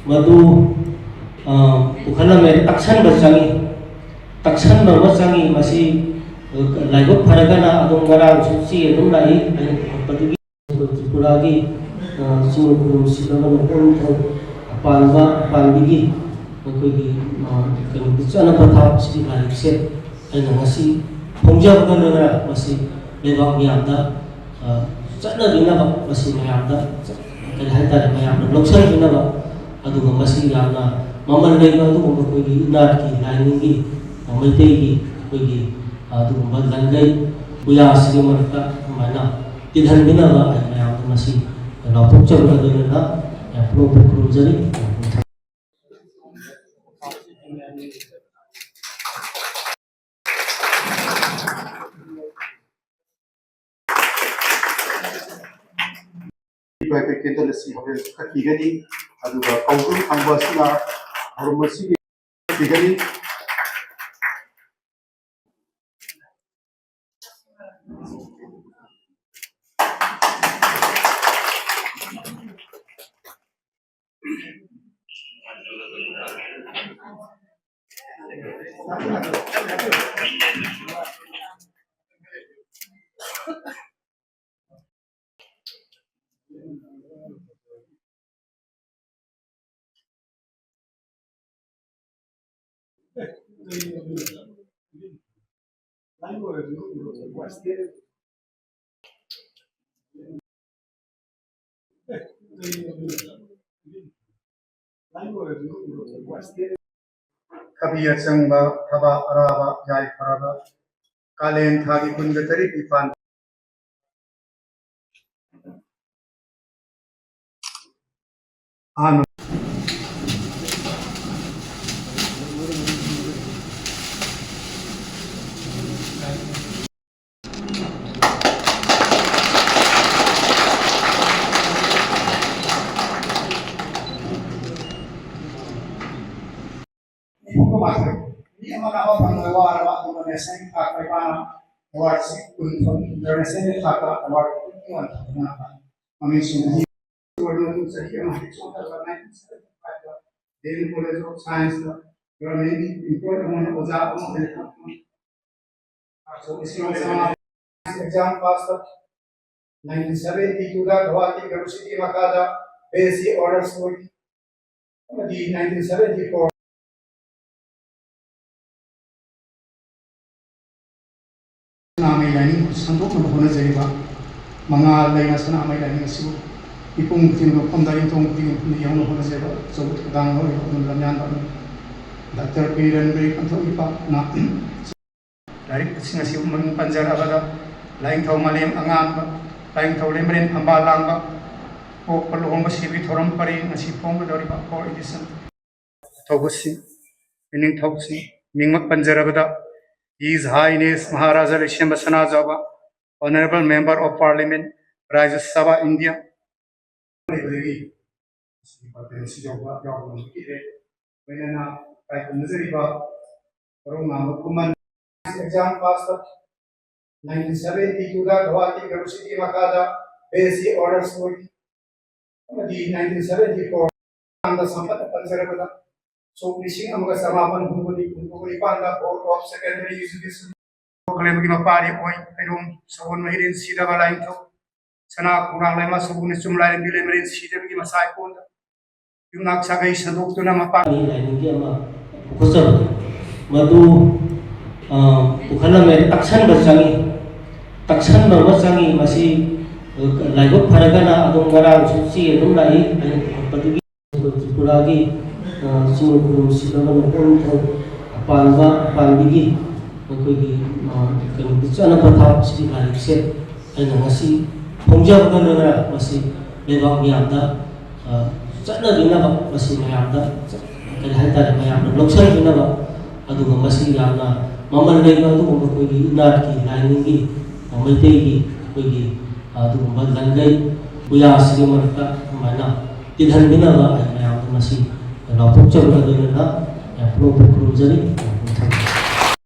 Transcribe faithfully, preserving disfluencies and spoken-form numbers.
ꯃꯗꯨ, ꯑ, ꯄꯨꯈꯠꯂꯝꯃꯦ꯫ ꯇꯛꯁꯟꯕ ꯆꯪꯉꯤ, ꯇꯛꯁꯟꯕ ꯑꯃ ꯆꯪꯉꯤ꯫ ꯃꯁꯤ, ꯑ, ꯂꯥꯏꯕꯛ ꯐꯔꯒꯅ ꯑꯗꯨꯝ ꯉꯔꯥꯡꯁꯨ ꯆꯦ ꯑꯗꯨꯝ ꯂꯥꯛꯏ꯫ ꯑꯩꯅ ꯄꯨꯈꯠꯄꯗꯨꯒꯤ ꯇ꯭ꯔꯤꯄꯨꯔꯥꯒꯤ, ꯑ, ꯆꯤꯡ ꯈꯨꯅꯨꯡꯁꯤꯗꯕ ꯃꯐꯝ ꯃꯐꯝ ꯑꯄꯥꯟꯕ, ꯑꯄꯥꯟꯕꯒꯤ ꯑꯩꯈꯣꯏꯒꯤ, ꯑ, ꯀꯩꯅꯣꯒꯤ ꯆꯠꯅ ꯄꯊꯥꯞꯁꯤꯒꯤ ꯂꯥꯏꯔꯤꯛꯁꯦ ꯑꯩꯅ ꯉꯁꯤ ꯐꯣꯡꯖꯕꯒ ꯂꯣꯏꯅꯅ ꯃꯁꯤ ꯂꯩꯕꯥꯛ ꯃꯤꯌꯥꯝꯗ, ꯑ, ꯆꯠꯅꯕꯤꯅꯕ, ꯃꯁꯤ ꯃꯌꯥꯝꯗ, ꯀꯔꯤ ꯍꯥꯏꯇꯥꯔꯦ, ꯃꯌꯥꯝꯅ ꯂꯧꯁꯤꯟꯕꯤꯅꯕ, ꯑꯗꯨꯒ ꯃꯁꯤ ꯌꯥꯝꯅ ꯃꯃꯜ ꯂꯩꯕ ꯑꯗꯨꯒꯨꯝꯕ ꯑꯩꯈꯣꯏꯒꯤ ꯏꯅꯥꯠꯀꯤ ꯂꯥꯏꯅꯤꯡꯒꯤ, ꯑ, ꯃꯩꯇꯩꯒꯤ ꯑꯩꯈꯣꯏꯒꯤ, ꯑ, ꯑꯗꯨꯒꯨꯝꯕ ꯂꯟꯒꯩ ꯄꯨꯌꯥꯁꯤꯒꯤ ꯃꯔꯛꯇ ꯑꯗꯨꯃꯥꯏꯅ ꯇꯤꯜꯍꯟꯕꯤꯅꯕ ꯑꯩ ꯃꯌꯥꯝꯗ ꯃꯁꯤ ꯂꯥꯎꯊꯣꯛꯆꯕꯒ ꯂꯣꯏꯅꯅ ꯌꯥꯝ ꯄꯨꯛꯅꯤꯡ ꯈꯨꯔꯨꯝꯖꯔꯤ꯫ ꯀꯦꯟꯗꯜ ꯑꯁꯤ ꯍꯣꯔꯦꯟ ꯀꯠꯈꯤꯒꯅꯤ꯫ ꯑꯗꯨꯒ ꯀꯧꯕ꯭ꯔꯨ ꯊꯪꯕ ꯑꯁꯤꯅ ꯊꯧꯔꯝ ꯑꯁꯤꯒꯤ ꯀꯠꯈꯤꯒꯅꯤ꯫ ꯊꯕꯤ ꯑꯆꯪꯕ, ꯊꯕꯥꯛ ꯑꯔꯥꯕ, ꯌꯥꯏꯐꯔꯕ ꯀꯥꯂꯦꯟ ꯊꯥꯒꯤ ꯀꯨꯟꯒ ꯇꯔꯦꯠ ꯅꯤꯄꯥꯟ꯫ ꯑꯍꯥꯟꯕ꯫ ꯅꯤꯐꯨ ꯃꯉꯥ꯫ ꯃꯤ ꯑꯃꯅ ꯑꯃ ꯐꯪꯕꯗ ꯋꯥꯔꯕ ꯑꯗꯨꯒ ꯅꯦꯁꯅꯦꯜꯒꯤ ꯊꯥꯛꯇ ꯏꯄꯥꯅ ꯑꯦꯋꯥꯔꯗꯁꯤ ꯀꯨꯟ ꯐꯪꯉꯤ, ꯏꯟꯇꯔꯅꯦꯁꯅꯦꯜꯒꯤ ꯊꯥꯛꯇ ꯑꯦꯋꯥꯔꯗ ꯀꯨꯟꯒꯤ ꯋꯥꯟ ꯊꯥꯎꯖꯟ ꯃꯃꯤꯡꯁꯤꯡ ꯑꯁꯤ ꯃꯇꯨꯡ ꯆꯍꯤ ꯑꯃ ꯍꯦꯛ ꯆꯣꯟꯊꯔꯒ nineteen seventy five the Delhi college of ꯁꯥꯏꯟꯁꯇ ꯒꯚꯔꯟꯃꯦꯟꯠꯀꯤ employee ꯑꯃ ꯑꯣꯏꯅ ꯑꯣꯖꯥ ꯑꯃ ꯑꯣꯏꯅ ꯊꯝꯃꯤ꯫ ꯑꯁꯣꯛ ꯏꯁꯤꯡ ꯁꯃꯥ ꯑꯦꯛꯖꯥꯝ ꯄꯥꯁ ꯇꯧꯈꯤ꯫ Nineteen seventy two ꯗ ꯒꯧꯍꯥꯇꯤ ꯌꯨꯅꯤꯚꯔꯁꯤꯇꯤ ꯃꯈꯥꯗ B S C Honours ꯂꯣꯏꯈꯤ꯫ ꯑꯃꯗꯤ nineteen seventy four ꯁꯅꯥꯃꯍꯤ ꯂꯥꯏꯅꯤꯡ ꯁꯟꯗꯣꯛꯅꯕ ꯍꯣꯠꯅꯖꯔꯤꯕ ꯃꯉꯥꯜ ꯂꯩꯃ ꯁꯅꯥꯃꯍꯤ ꯂꯥꯏꯅꯤꯡ ꯑꯁꯤꯕꯨ ꯃꯤꯄꯨꯝ ꯈꯨꯗꯤꯡꯃꯛ ꯃꯐꯝꯗ, ꯌꯨꯝꯊꯣꯡ ꯈꯨꯗꯤꯡꯒꯤ ꯃꯐꯝꯗ ꯌꯧꯅ ꯍꯣꯠꯅꯖꯕ ꯑꯆꯧꯕ ꯊꯧꯗꯥꯡ ꯂꯧꯔꯤꯕ ꯑꯗꯨꯝ ꯂꯝꯌꯥꯟꯕ ꯑꯃꯅꯤ꯫ ꯗꯥꯛꯇꯔ ꯄꯤꯔꯟꯕ꯭ꯔꯤ ꯄꯟꯊꯧ ꯏꯄꯥꯛꯅ ꯂꯥꯏꯔꯤꯛꯁꯤꯡ ꯑꯁꯤꯕꯨ ꯃꯃꯤꯡ ꯄꯟꯖꯔꯕꯗ ꯂꯥꯏꯅꯤꯡꯊꯧ ꯃꯥꯂꯦꯝ ꯑꯉꯥꯟꯕ, ꯂꯥꯏꯅꯤꯡꯊꯧ ꯂꯩꯃꯔꯦꯟ ꯐꯝꯕꯥꯜ ꯂꯥꯡꯕ, ꯄꯣꯛꯄ ꯂꯨꯍꯣꯡꯕ ꯁꯤꯕꯒꯤ ꯊꯧꯔꯝ ꯄꯔꯦꯡ ꯉꯁꯤ ꯐꯣꯡꯒꯗꯧꯔꯤꯕ fourth edition ꯊꯧꯕꯁꯤ ꯏꯅꯤꯡꯊꯧꯁꯤ ꯃꯤꯡꯃꯛ ꯄꯟꯖꯔꯕꯗ His Highness Maharaja ꯂꯩꯁꯦꯝꯕ Sanajaoba, Honourable Member of Parliament, Rajya Sabha, India, ꯂꯩꯕꯗꯒꯤ ꯃꯁꯤꯒꯤ ꯄꯥꯔꯇꯤ ꯑꯁꯤ ꯌꯥꯎꯕ ꯌꯥꯎꯕ ꯉꯝꯈꯤꯗ꯭ꯔꯦ꯫ ꯂꯣꯏꯅꯅ ꯏꯀꯥꯏ ꯈꯨꯝꯅꯖꯔꯤꯕ ꯀꯣꯔꯧꯉꯥꯟꯕ ꯈꯨꯃꯟ ꯑꯦꯛꯖꯥꯝ ꯄꯥꯁ ꯇꯧꯈꯤ꯫ Nineteen seventy two ꯗ ꯒꯧꯍꯥꯇꯤ ꯌꯨꯅꯤꯚꯔꯁꯤꯇꯤ ꯃꯈꯥꯗ B S C Honours ꯂꯣꯏꯈꯤ꯫ ꯑꯃꯗꯤ nineteen seventy four ꯃꯇꯥꯡꯗ ꯁꯝꯂꯞꯅ ꯄꯟꯖꯔꯕꯗ ꯁꯣꯛ ꯂꯤꯁꯤꯡ ꯑꯃꯒ ꯆꯃꯥꯄꯟ ꯍꯨꯝꯐꯨ ꯅꯤꯄꯥꯟꯗ Board of Secondary Education ꯀꯂꯦꯕꯒꯤ ꯃꯄꯥꯔꯤ ꯑꯣꯏ꯫ ꯀꯩꯔꯣꯝ ꯁꯒꯣꯜ ꯃꯍꯤꯔꯦꯟ ꯁꯤꯗꯕ ꯂꯥꯏꯅꯤꯡꯊꯧ ꯁꯅꯥ ꯈꯣꯡꯅꯥꯡ ꯂꯩꯃ ꯁꯒꯣꯜ ꯅꯤꯆꯨꯝ ꯂꯥꯏꯔꯦꯝꯕꯤ ꯂꯩꯃꯔꯦꯟ ꯁꯤꯗꯕꯒꯤ ꯃꯁꯥ ꯏꯀꯣꯟꯗ ꯌꯨꯝꯅꯥꯛ ꯁꯥꯒꯩ ꯁꯟꯗꯣꯛꯇꯨꯅ ꯃꯄꯥ ꯂꯥꯏꯅꯤꯡꯒꯤ ꯑꯃ ꯄꯨꯈꯠꯆꯕꯗꯣ ꯃꯗꯨ, ꯑ, ꯄꯨꯈꯠꯂꯝꯃꯦ꯫ ꯇꯛꯁꯟꯕ ꯆꯪꯉꯤ꯫ ꯇꯛꯁꯟꯕ ꯑꯃ ꯆꯪꯉꯤ꯫ ꯃꯁꯤ, ꯑ, ꯂꯥꯏꯕꯛ ꯐꯔꯒꯅ ꯑꯗꯨꯝ ꯉꯔꯥꯡꯁꯨ ꯆꯦ ꯑꯗꯨꯝ ꯂꯥꯛꯏ꯫ ꯑꯩꯅ ꯄꯨꯈꯠꯄꯗꯨꯒꯤ ꯇ꯭ꯔꯤꯄꯨꯔꯥꯒꯤ, ꯑ, ꯆꯤꯡ ꯈꯨꯅꯨꯡ ꯁꯤꯠꯂꯕ ꯅꯣꯡꯄꯣꯛ ꯅꯤꯡꯊꯧ ꯑꯄꯥꯟꯕ, ꯑꯄꯥꯟꯕꯤꯒꯤ ꯑꯩꯈꯣꯏꯒꯤ, ꯑ, ꯀꯩꯅꯣꯒꯤ ꯆꯠꯅ ꯄꯊꯥꯞ ꯑꯁꯤꯒꯤ ꯂꯥꯏꯔꯤꯛꯁꯦ ꯑꯩꯅ ꯉꯁꯤ ꯐꯣꯡꯖꯕꯒ ꯂꯣꯏꯅꯅ ꯃꯁꯤ ꯂꯩꯕꯥꯛ ꯃꯤꯌꯥꯝꯗ, ꯑ, ꯆꯠꯅꯕꯤꯅꯕ, ꯃꯁꯤ ꯃꯌꯥꯝꯗ, ꯀꯔꯤ ꯍꯥꯏꯇꯥꯔꯦ, ꯃꯌꯥꯝꯅ ꯂꯧꯁꯤꯟꯕꯤꯅꯕ, ꯑꯗꯨꯒ ꯃꯁꯤ ꯌꯥꯝꯅ ꯃꯃꯜ ꯂꯩꯕ ꯑꯗꯨꯒꯨꯝꯕ ꯑꯩꯈꯣꯏꯒꯤ ꯏꯅꯥꯠꯀꯤ ꯂꯥꯏꯅꯤꯡꯒꯤ, ꯑ, ꯃꯩꯇꯩꯒꯤ ꯑꯩꯈꯣꯏꯒꯤ, ꯑ, ꯑꯗꯨꯒꯨꯝꯕ ꯂꯪꯒꯩ ꯄꯨꯌꯥꯁꯤꯒꯤ ꯃꯔꯛꯇ ꯑꯗꯨꯃꯥꯏꯅ ꯇꯤꯜꯍꯟꯕꯤꯅꯕ ꯑꯩ ꯃꯌꯥꯝꯗ ꯃꯁꯤ ꯂꯥꯎꯊꯣꯛꯆꯕꯒ ꯂꯣꯏꯅꯅ ꯌꯥꯝ ꯄꯨꯛꯅꯤꯡ ꯈꯨꯔꯨꯝꯖꯔꯤ꯫